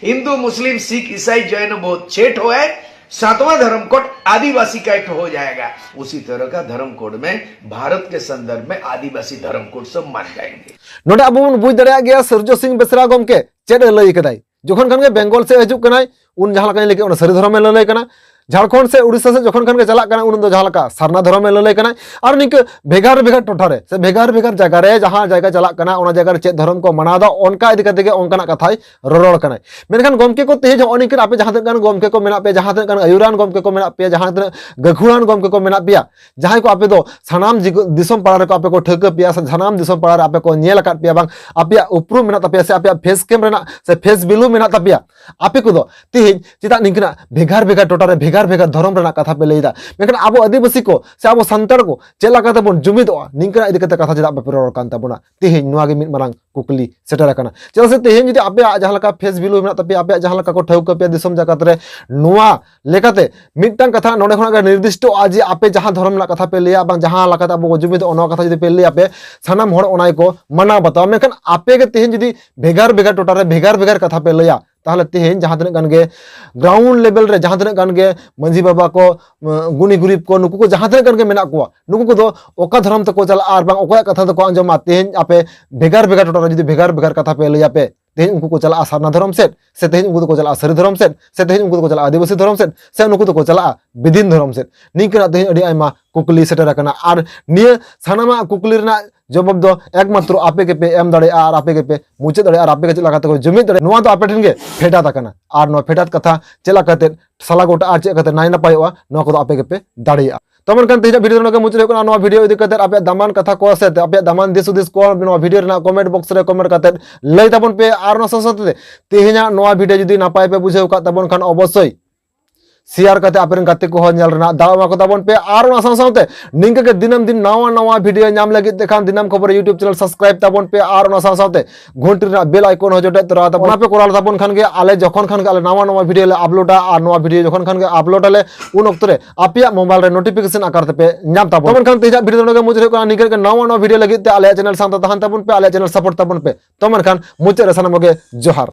हिंदू, मुस्लिम, सिख, ईसाई, जैन, बौद्ध छह ठो है। सातवां धर्म कोड आदिवासी का एक हो जाएगा। उसी तरह का धर्म कोड में भारत के संदर्भ में आदिवासी धर्म कोड सब मान जाएंगे। ᱱᱚᱰᱮ ᱟᱵᱚ ᱵᱚᱱ ᱵᱩᱡᱽ ᱫᱟᱲᱮᱭᱟᱜ ᱜᱮᱭᱟ ᱥᱩᱨᱡᱚ ᱥᱤᱝ ᱵᱮᱥᱨᱟ ᱜᱚᱢᱠᱮ ᱪᱮᱫ ᱮ ᱞᱟᱹᱭ ᱠᱟᱫᱟᱭ᱾ ᱡᱚᱠᱷᱚᱱ ᱠᱷᱟᱱ ᱜᱮ ᱵᱮᱝᱜᱚᱞ ᱥᱮᱫ ᱦᱤᱡᱩᱜ ᱠᱟᱱᱟᱭ, ᱩᱱ ᱡᱟᱦᱟᱸ ᱞᱮᱠᱟᱧ ᱞᱟᱹᱭ ᱠᱮᱫ, ᱚᱱᱟ ᱥᱟᱹᱨᱤ ᱫᱷᱚᱨᱚᱢᱮ ᱞᱟᱹᱞᱟᱹᱭ ᱠᱟᱱᱟ᱾ ᱡᱷᱟᱲᱠᱷᱚᱸᱰ ᱥᱮ ᱩᱲᱤᱥᱥᱟ ᱥᱮᱫ ᱡᱚᱠᱷᱚᱱ ᱠᱷᱟᱱ ᱜᱮ ᱪᱟᱞᱟᱜ ᱠᱟᱱᱟ, ᱩᱱ ᱫᱚ ᱡᱟᱦᱟᱸ ᱞᱮᱠᱟ ᱥᱟᱨᱱᱟ ᱫᱷᱚᱨᱚᱢᱮ ᱞᱟᱹᱞᱟᱹᱭ ᱠᱟᱱᱟᱭ᱾ ᱟᱨ ᱱᱤᱝᱠᱟᱹ ᱵᱷᱮᱜᱟᱨ ᱵᱷᱮᱜᱟᱨ ᱴᱚᱴᱷᱟ ᱨᱮ ᱥᱮ ᱵᱷᱮᱜᱟᱨ ᱵᱷᱮᱜᱟᱨ ᱡᱟᱭᱜᱟ ᱨᱮ ᱡᱟᱦᱟᱸ ᱡᱟᱭᱜᱟ ᱪᱟᱞᱟᱜ ᱠᱟᱱᱟ, ᱚᱱᱟ ᱡᱟᱭᱜᱟ ᱨᱮ ᱪᱮᱫ ᱫᱷᱚᱨᱚᱢ ᱠᱚ ᱢᱟᱱᱟᱣ ᱮᱫᱟ, ᱚᱱᱠᱟ ᱤᱫᱤ ᱠᱟᱛᱮ ᱜᱮ ᱚᱱᱠᱟᱱᱟᱜ ᱠᱟᱛᱷᱟᱭ ᱨᱚᱨᱚᱲ ᱠᱟᱱᱟᱭ᱾ ᱢᱮᱱᱠᱷᱟᱱ ᱜᱚᱢᱠᱮ ᱠᱚ ᱛᱮᱦᱮᱧ ᱦᱚᱸᱜᱼᱚ ᱱᱤᱝᱠᱟᱹ ᱟᱯᱮ ᱡᱟᱦᱟᱸ ᱛᱤᱱᱟᱹᱜ ᱜᱟᱱ ᱜᱚᱢᱠᱮ ᱠᱚ ᱢᱮᱱᱟᱜ ᱯᱮᱭᱟ, ᱡᱟᱦᱟᱸ ᱛᱤᱱᱟᱹᱜ ᱜᱟᱱ ᱟᱹᱭᱩᱨᱟᱱ ᱜᱚᱢᱠᱮ ᱠᱚ ᱢᱮᱱᱟᱜ ᱯᱮᱭᱟ, ᱡᱟᱦᱟᱸ ᱛᱤᱱᱟᱹᱜ ᱜᱟᱹᱠᱷᱩᱲᱟᱱ ᱜᱚᱢᱠᱮ ᱠᱚ ᱢᱮᱱᱟᱜ ᱯᱮᱭᱟ, ᱡᱟᱦᱟᱸᱭ ᱠᱚ ᱟᱯᱮ ᱫᱚ ᱥᱟᱱᱟᱢ ᱡᱤᱜ- ᱫᱤᱥᱚᱢ ᱯᱟᱲᱟ ᱨᱮᱠᱚ ᱟᱯᱮ ᱠᱚ ᱴᱷᱟᱹᱣᱠᱟᱹ ᱯᱮᱭᱟ ᱥᱮ ᱥᱟᱱᱟᱢ ᱫᱤᱥᱚᱢ ᱯᱟᱲᱟ ᱨᱮ ᱟᱯᱮ ᱠᱚ ᱧᱮᱞ ᱟᱠᱟᱫ ᱯᱮᱭᱟ, ᱵᱟᱝ ᱟᱯᱮᱭᱟᱜ ᱩᱯᱨᱩᱢ ᱢᱮᱱᱟᱜ ᱛᱟᱯᱮᱭᱟ ᱥᱮ ᱟᱯᱮᱭᱟᱜ face cam ᱨᱮᱱᱟᱜ ᱥᱮ face value ᱢᱮᱱᱟᱜ ᱛᱟᱯᱮᱭᱟ, ᱟᱯᱮ ᱠᱚᱫᱚ ᱛᱮᱦᱮᱧ ᱪᱮᱫᱟᱜ ᱱᱤᱝᱠᱟᱹᱱᱟᱜ ᱵᱷᱮᱜᱟᱨ ᱵᱷᱮᱜᱟᱨ ᱴᱚᱴᱷᱟ ᱨᱮ ᱵᱷᱮᱜᱟᱨ ᱵᱷᱮᱜᱟᱨ ᱫᱷᱚᱨᱚᱢ ᱨᱮᱱᱟᱜ ᱠᱟᱛᱷᱟ ᱯᱮ ᱞᱟᱹᱭ ᱮᱫᱟ? ᱢᱮᱱᱠᱷᱟᱱ ᱟᱵᱚ ᱟᱹᱫᱤᱵᱟᱹᱥᱤ ᱠᱚ ᱥᱮ ᱟᱵᱚ ᱥᱟᱱᱛᱟᱲ ᱠᱚ ᱪᱮᱫ ᱞᱮᱠᱟ ᱠᱟᱛᱮ ᱵᱚᱱ ᱡᱩᱢᱤᱫᱚᱜᱼᱟ, ᱱᱤᱝᱠᱟᱹᱱᱟᱜ ᱤᱫᱤ ᱠᱟᱛᱮ ᱠᱟᱛᱷᱟ ᱪᱮᱫᱟᱜ ᱵᱟᱯᱮ ᱨᱚᱲ ᱠᱟᱱ ᱛᱟᱵᱚᱱᱟ? ᱛᱮᱦᱮᱧ ᱱᱚᱣᱟ ᱜᱮ ᱢᱤᱫ ᱢᱟᱨᱟᱝ ᱠᱩᱠᱞᱤ ᱥᱮᱴᱮᱨ ᱟᱠᱟᱱᱟ᱾ ᱪᱮᱫᱟᱜ ᱥᱮ ᱛᱮᱦᱮᱧ ᱡᱩᱫᱤ ᱟᱯᱮᱭᱟᱜ ᱡᱟᱦᱟᱸ ᱞᱮᱠᱟ face value ᱢᱮᱱᱟᱜ ᱛᱟᱯᱮᱭᱟ, ᱟᱯᱮᱭᱟᱜ ᱡᱟᱦᱟᱸ ᱞᱮᱠᱟ ᱠᱚ ᱴᱷᱟᱹᱣᱠᱟᱹ ᱯᱮᱭᱟ ᱫᱤᱥᱚᱢ ᱡᱟᱠᱟᱛ ᱨᱮ, ᱱᱚᱣᱟ ᱞᱮᱠᱟᱛᱮ ᱢᱤᱫᱴᱟᱝ ᱠᱟᱛᱷᱟ ᱱᱚᱰᱮ ᱠᱷᱚᱱᱟᱜ ᱜᱮ ᱱᱤᱨᱫᱤᱥᱴᱚᱜᱼᱟ ᱡᱮ ᱟᱯᱮ ᱡᱟᱦᱟᱸ ᱫᱷᱚᱨᱚᱢ ᱨᱮᱱᱟᱜ ᱠᱟᱛᱷᱟ ᱯᱮ ᱞᱟᱹᱭᱟ, ᱵᱟᱝ ᱡᱟᱦᱟᱸ ᱞᱮᱠᱟᱛᱮ ᱟᱵᱚ ᱵᱚ ᱡᱩᱢᱤᱫᱚᱜᱼᱟ, ᱱᱚᱣᱟ ᱠᱟᱛᱷᱟ ᱡᱩᱫᱤ ᱯᱮ ᱞᱟᱹᱭᱟ ᱯᱮ, ᱥᱟᱱᱟᱢ ᱦᱚᱲ ᱚᱱᱟ ᱜᱮᱠᱚ ᱢᱟᱱᱟᱣ ᱵᱟᱛᱟᱣᱟ᱾ ᱢᱮᱱᱠᱷᱟᱱ ᱟᱯᱮ ᱜᱮ ᱛᱮᱦᱮᱧ ᱡᱩᱫᱤ ᱵᱷᱮᱜᱟᱨ ᱵᱷᱮᱜᱟᱨ ᱴᱚᱴᱷᱟ ᱨᱮ ᱵᱷᱮᱜᱟᱨ ᱵᱷᱮᱜᱟᱨ ᱠᱟᱛᱷᱟ ᱯᱮ ᱞᱟᱹᱭᱟ, ᱛᱟᱦᱚᱞᱮ ᱛᱮᱦᱮᱧ ᱡᱟᱦᱟᱸ ᱛᱤᱱᱟᱹᱜ ᱜᱟᱱ ᱜᱮ ground level ᱨᱮ ᱡᱟᱦᱟᱸ ᱛᱤᱱᱟᱹᱜ ᱜᱟᱱ ᱜᱮ ᱢᱟᱹᱡᱷᱤ ᱵᱟᱵᱟ ᱠᱚ, ᱜᱩᱱᱤ ᱜᱩᱨᱤᱵ ᱠᱚ, ᱱᱩᱠᱩ ᱠᱚ ᱡᱟᱦᱟᱸ ᱛᱤᱱᱟᱹᱜ ᱜᱟᱱ ᱜᱮ ᱢᱮᱱᱟᱜ ᱠᱚᱣᱟ, ᱱᱩᱠᱩ ᱠᱚᱫᱚ ᱚᱠᱟ ᱫᱷᱚᱨᱚᱢ ᱛᱮᱠᱚ ᱪᱟᱞᱟᱜᱼᱟ ᱟᱨ ᱵᱟᱝ ᱚᱠᱚᱭᱟᱜ ᱠᱟᱛᱷᱟ ᱫᱚᱠᱚ ᱟᱸᱡᱚᱢᱟ? ᱛᱮᱦᱮᱧ ᱟᱯᱮ ᱵᱷᱮᱜᱟᱨ ᱵᱷᱮᱜᱟᱨ ᱴᱚᱴᱷᱟ ᱨᱮ ᱡᱩᱫᱤ ᱵᱷᱮᱜᱟᱨ ᱵᱷᱮᱜᱟᱨ ᱠᱟᱛᱷᱟ ᱯᱮ ᱞᱟᱹᱭᱟ ᱯᱮ, ᱛᱮᱦᱮᱧ ᱩᱱᱠᱩ ᱠᱚ ᱪᱟᱞᱟᱜᱼᱟ ᱥᱟᱨᱱᱟ ᱫᱷᱚᱨᱚᱢ ᱥᱮᱫ, ᱥᱮ ᱛᱮᱦᱮᱧ ᱩᱱᱠᱩ ᱫᱚᱠᱚ ᱪᱟᱞᱟᱜᱼᱟ ᱥᱟᱹᱨᱤ ᱫᱷᱚᱨᱚᱢ ᱥᱮᱫ, ᱥᱮ ᱛᱮᱦᱮᱧ ᱩᱱᱠᱩ ᱫᱚᱠᱚ ᱪᱟᱞᱟᱜᱼᱟ ᱟᱹᱫᱤᱵᱟᱹᱥᱤ ᱫᱷᱚᱨᱚᱢ ᱥᱮᱫ, ᱥᱮ ᱱᱩᱠᱩ ᱫᱚᱠᱚ ᱪᱟᱞᱟᱜᱼᱟ ᱵᱤᱫᱤᱱ ᱫᱷᱚᱨᱚᱢ ᱥᱮᱫ? ᱱᱤᱝᱠᱟᱹᱱᱟᱜ ᱛᱮᱦᱮᱧ ᱟᱹᱰᱤ ᱟᱭᱢᱟ ᱠᱩᱠᱞᱤ ᱥᱮᱴᱮᱨ ᱟᱠᱟᱱᱟ᱾ ᱟᱨ ᱱᱤᱭᱟᱹ ᱥᱟᱱᱟᱢᱟᱜ ᱠᱩᱠᱞᱤ ᱨᱮᱱᱟᱜ ᱡᱚᱵᱟᱵ ᱫᱚ ᱮᱠᱢᱟᱛᱨᱚ ᱟᱯᱮ ᱜᱮᱯᱮ ᱮᱢ ᱫᱟᱲᱮᱭᱟᱜᱼᱟ ᱟᱨ ᱟᱯᱮ ᱜᱮᱯᱮ ᱢᱩᱪᱟᱹᱫ ᱫᱟᱲᱮᱭᱟᱜᱼᱟ ᱟᱨ ᱟᱯᱮ ᱜᱮ ᱪᱮᱫ ᱞᱮᱠᱟ ᱛᱮᱠᱚ ᱡᱩᱢᱤᱫ ᱫᱟᱲᱮᱭᱟᱜᱼᱟ, ᱱᱚᱣᱟ ᱫᱚ ᱟᱯᱮ ᱴᱷᱮᱱ ᱜᱮ ᱯᱷᱮᱰᱟᱛ ᱟᱠᱟᱱᱟ᱾ ᱟᱨ ᱱᱚᱣᱟ ᱯᱷᱮᱰᱟᱛ ᱠᱟᱛᱷᱟ ᱪᱮᱫ ᱞᱮᱠᱟᱛᱮ ᱥᱟᱞᱟ ᱜᱚᱴᱟ ᱟᱨ ᱪᱮᱫ ᱞᱮᱠᱟᱛᱮ ᱱᱟᱭ ᱱᱟᱯᱟᱭᱚᱜᱼᱟ, ᱱᱚᱣᱟ ᱠᱚᱫᱚ ᱟᱯᱮ ᱜᱮᱯᱮ ᱫᱟᱲᱮᱭᱟᱜᱼᱟ᱾ ᱛᱚ ᱢᱮᱱᱠᱷᱟᱱ ᱛᱮᱦᱮᱧᱟᱜ ᱵᱷᱤᱰᱤᱭᱳ ᱫᱚ ᱱᱚᱰᱮ ᱜᱮ ᱢᱩᱪᱟᱹᱫ ᱦᱩᱭᱩᱜ ᱠᱟᱱᱟ᱾ ᱱᱚᱣᱟ ᱵᱷᱤᱰᱤᱭᱳ ᱤᱫᱤ ᱠᱟᱛᱮ ᱟᱯᱮᱭᱟᱜ ᱫᱟᱢᱟᱱ ᱠᱟᱛᱷᱟ ᱠᱚ ᱥᱮ ᱟᱯᱮᱭᱟᱜ ᱫᱟᱢᱟᱱ ᱫᱤᱥ ᱦᱩᱫᱤᱥ ᱠᱚ ᱱᱚᱣᱟ ᱵᱷᱤᱰᱤᱭᱳ ᱨᱮᱱᱟᱜ ᱠᱚᱢᱮᱱᱴ ᱵᱚᱠᱥ ᱨᱮ ᱠᱚᱢᱮᱱᱴ ᱠᱟᱛᱮ ᱞᱟᱹᱭ ᱛᱟᱵᱚᱱ ᱯᱮ᱾ ᱟᱨ ᱚᱱᱟ ᱥᱟᱶ ᱥᱟᱶᱛᱮ ᱛᱮᱦᱮᱧᱟᱜ ᱱᱚᱣᱟ ᱵᱷᱤᱰᱤᱭᱳ ᱡᱩᱫᱤ ᱱᱟᱯᱟᱭ ᱯᱮ ᱵᱩᱡᱷᱟᱹᱣ ᱠᱟᱜ ᱛᱟᱵᱚᱱ ᱠᱷᱟᱱ ᱚᱵᱚᱥᱥᱳᱭ ᱥᱮᱭᱟᱨ ᱠᱟᱛᱮ ᱟᱯᱮ ᱨᱮᱱ ᱜᱟᱛᱮ ᱠᱚᱦᱚᱸ ᱧᱮᱞ ᱨᱮᱱᱟᱜ ᱫᱟᱣ ᱮᱢᱟ ᱠᱚ ᱛᱟᱵᱚᱱ ᱯᱮ᱾ ᱟᱨ ᱚᱱᱟ ᱥᱟᱶ ᱥᱟᱶᱛᱮ ᱱᱤᱝᱠᱟᱹ ᱜᱮ ᱫᱤᱱᱟᱹᱢ ᱫᱤᱱ ᱱᱟᱣᱟ ᱱᱟᱣᱟ ᱵᱷᱤᱰᱤᱭᱳ ᱧᱟᱢ ᱞᱟᱹᱜᱤᱫ ᱛᱮ ᱠᱷᱟᱱ ᱫᱤᱱᱟᱹᱢ ᱠᱷᱚᱵᱚᱨ YouTube ᱪᱮᱱᱮᱞ ᱥᱟᱵᱥᱠᱨᱟᱭᱤᱵ ᱛᱟᱵᱚᱱ ᱯᱮ ᱟᱨ ᱚᱱᱟ ᱥᱟᱶ ᱥᱟᱶᱛᱮ ᱜᱷᱚᱱᱴᱤ ᱨᱮᱱᱟᱜ ᱵᱮᱞ ᱟᱭᱠᱚᱱ ᱦᱚᱸ ᱡᱚᱴᱮᱫ ᱛᱚᱨᱟ ᱛᱟᱵᱚᱱ᱾ ᱚᱱᱟ ᱯᱮ ᱠᱚᱨᱟᱣ ᱛᱟᱵᱚᱱ ᱠᱷᱟᱱ ᱜᱮ ᱟᱞᱮ ᱡᱚᱠᱷᱚᱱ ᱠᱷᱟᱱ ᱜᱮ ᱟᱞᱮ ᱱᱟᱣᱟ ᱱᱟᱣᱟ ᱵᱷᱤᱰᱤᱭᱳ ᱞᱮ ᱟᱯᱞᱳᱰᱟ ᱟᱨ ᱱᱚᱣᱟ ᱵᱷᱤᱰᱤᱭᱳ ᱡᱚᱠᱷᱚᱱ ᱠᱷᱟᱱ ᱜᱮ ᱟᱯᱞᱳᱰ ᱟᱞᱮ ᱩᱱ ᱚᱠᱛᱚ ᱨᱮ ᱟᱯᱮᱭᱟᱜ ᱢᱳᱵᱟᱭᱤᱞ ᱨᱮ ᱱᱳᱴᱤᱯᱷᱤᱠᱮᱥᱚᱱ ᱟᱠᱟᱨ ᱛᱮᱯᱮ ᱧᱟᱢ ᱛᱟᱵᱚᱱᱟ᱾ ᱛᱚ ᱢᱮᱱᱠᱷᱟᱱ ᱛᱮᱦᱮᱧᱟᱜ ᱵᱷᱤᱰᱤᱭᱳ ᱫᱚ ᱱᱚᱰᱮ ᱜᱮ ᱢᱩᱪᱟᱹᱫ ᱦᱩᱭᱩᱜ ᱠᱟᱱᱟ᱾ ᱱᱤᱝᱠᱟᱹ ᱜᱮ ᱱᱟᱣᱟ ᱱᱟᱣᱟ ᱵᱷᱤᱰᱤᱭᱳ ᱞᱟᱹᱜᱤᱫ ᱛᱮ ᱟᱞᱮᱭᱟᱜ ᱪᱮᱱᱮᱞ ᱥᱟᱶᱛᱮ ᱛᱟᱦᱮᱱ ᱛᱟᱵᱚᱱ ᱯᱮ, ᱟᱞᱮᱭᱟᱜ ᱪᱮᱱᱮᱞ ᱥᱟᱯᱳᱨᱴ ᱛᱟᱵᱚᱱ ᱯᱮ᱾ ᱛᱚ ᱢᱮᱱᱠᱷᱟᱱ ᱢᱩᱪᱟᱹᱫ ᱨᱮ ᱥᱟᱱᱟᱢ ᱠᱚᱜᱮ ᱡᱚᱦᱟᱨ᱾